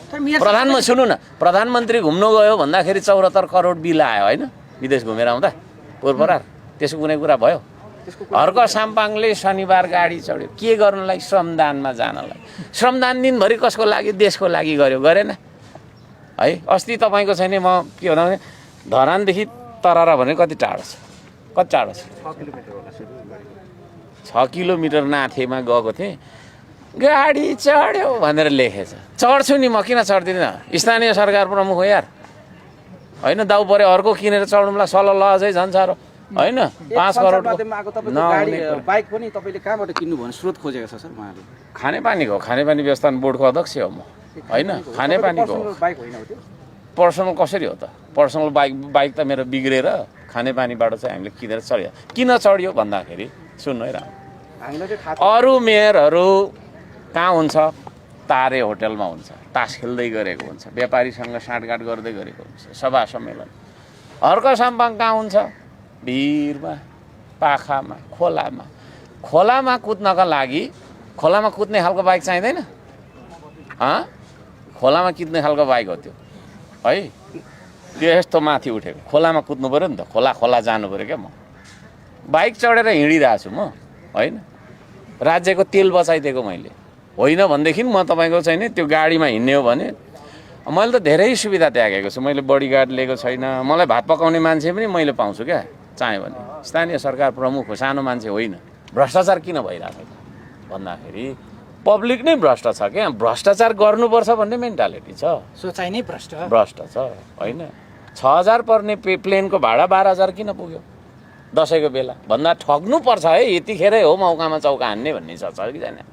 प्रधानमन्त्री सुन्नु न, प्रधानमन्त्री घुम्नु गयो भन्दाखेरि 74 करोड बिल आयो होइन, विदेश घुमेर आउँदा पोहोर त्यसको कुनै कुरा भयो? हर्क साम्पाङले शनिबार गाडी चढ्यो के गर्नलाई? श्रमदानमा जानलाई। श्रमदान दिनभरि कसको लागि? देशको लागि गर्यो, गरेन है? अस्ति तपाईँको छैन, म के भन्दा भने धरानदेखि तरारा भने कति टाढो छ? कति टाढो छ? 6 किलोमिटर नाथेमा गएको थिएँ, गाडी चढ्यो भनेर लेखेछ। चढ्छु नि, म किन चढ्दिनँ? स्थानीय सरकार प्रमुख हो यार होइन, दाउ परे अर्को किनेर चढ्नुलाई सल्ल अझै झन् साह्रो होइन। 5 करोड बाइक पनि तपाईँले कहाँबाट किन्नु भने स्रोत खोजेको छ सर उहाँले? खानेपानीको, खानेपानी व्यवस्थापन बोर्डको अध्यक्ष हो म होइन, खानेपानीको बाइक होइन हो त्यो? पर्सनल कसरी हो त? पर्सनल बाइक त मेरो बिग्रेर खानेपानीबाट चाहिँ हामीले किनेर चढ्यो। किन चढ्यो भन्दाखेरि सुन्नु है, अरू मेयरहरू कहाँ हुन्छ? तारे होटलमा हुन्छ, तास खेल्दै गरेको हुन्छ, व्यापारीसँग साँठगाँठ गर्दै गरेको हुन्छ, सभा सम्मेलन। हर्क साम्पाङ कहाँ हुन्छ? भिरमा, पाखामा, खोलामा। खोलामा कुद्नका लागि खोलामा कुद्ने खालको बाइक चाहिँदैन? खोलामा कुद्ने खालको बाइक हो त्यो है। त्यो यस्तो माथि उठेको खोलामा कुद्नु पऱ्यो नि त, खोला जानु पऱ्यो क्या। म बाइक चढेर हिँडिरहेको छु म होइन, राज्यको तेल बचाइदिएको मैले होइन भनेदेखि म तपाईँको छैन त्यो गाडीमा हिँड्ने हो भने मैले त धेरै सुविधा त्यागेको छु। मैले बडी गार्ड लिएको छैन, मलाई भात पकाउने मान्छे पनि मैले पाउँछु क्या चाह्यो भने। स्थानीय सरकार प्रमुख हो, सानो मान्छे होइन। भ्रष्टाचार किन भइरहेको छ भन्दाखेरि पब्लिक नै भ्रष्ट छ क्या। भ्रष्टाचार गर्नुपर्छ भन्ने मेन्टालिटी छ, सोचाइ नै भ्रष्ट छ होइन। 6000 पर्ने प्लेनको भाडा 12000 किन पुग्यो दसैँको बेला? भन्दा ठग्नुपर्छ है, यतिखेरै हो मौकामा चौका हान्ने भन्ने छ कि छैन है।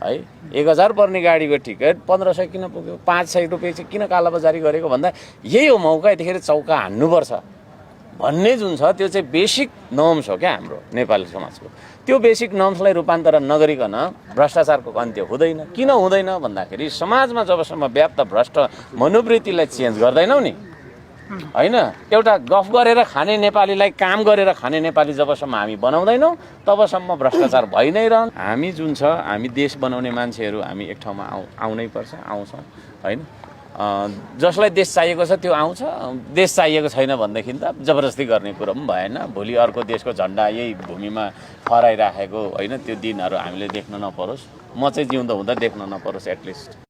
1000 पर्ने गाडीको टिकट 1500 किन पुग्यो? 500 रुपियाँ चाहिँ किन कालाबजारी गरेको भन्दा यही हो मौका, यतिखेर चौका हान्नुपर्छ भन्ने जुन छ त्यो चाहिँ बेसिक नर्म्स हो क्या हाम्रो नेपाली समाजको। त्यो बेसिक नर्म्सलाई रूपान्तरण नगरिकन भ्रष्टाचारको अन्त्य हुँदैन। किन हुँदैन भन्दाखेरि समाजमा जबसम्म व्याप्त भ्रष्ट मनोवृत्तिलाई चेन्ज गर्दैनौ नि होइन, एउटा गफ गरेर खाने नेपालीलाई, काम गरेर खाने नेपाली जबसम्म हामी बनाउँदैनौँ तबसम्म भ्रष्टाचार भइ नै रहन्छ। हामी जुन छ, हामी देश बनाउने मान्छेहरू हामी एक ठाउँमा आउनै पर्छ, आउँछौँ होइन। जसलाई देश चाहिएको छ त्यो आउँछ, देश चाहिएको छैन भनेदेखि त जबरजस्ती गर्ने कुरो पनि भएन। भोलि अर्को देशको झन्डा यही भूमिमा फहराइराखेको होइन, त्यो दिनहरू हामीले देख्न नपरोस्। म चाहिँ जिउँदो हुँदा देख्न नपरोस् एटलिस्ट।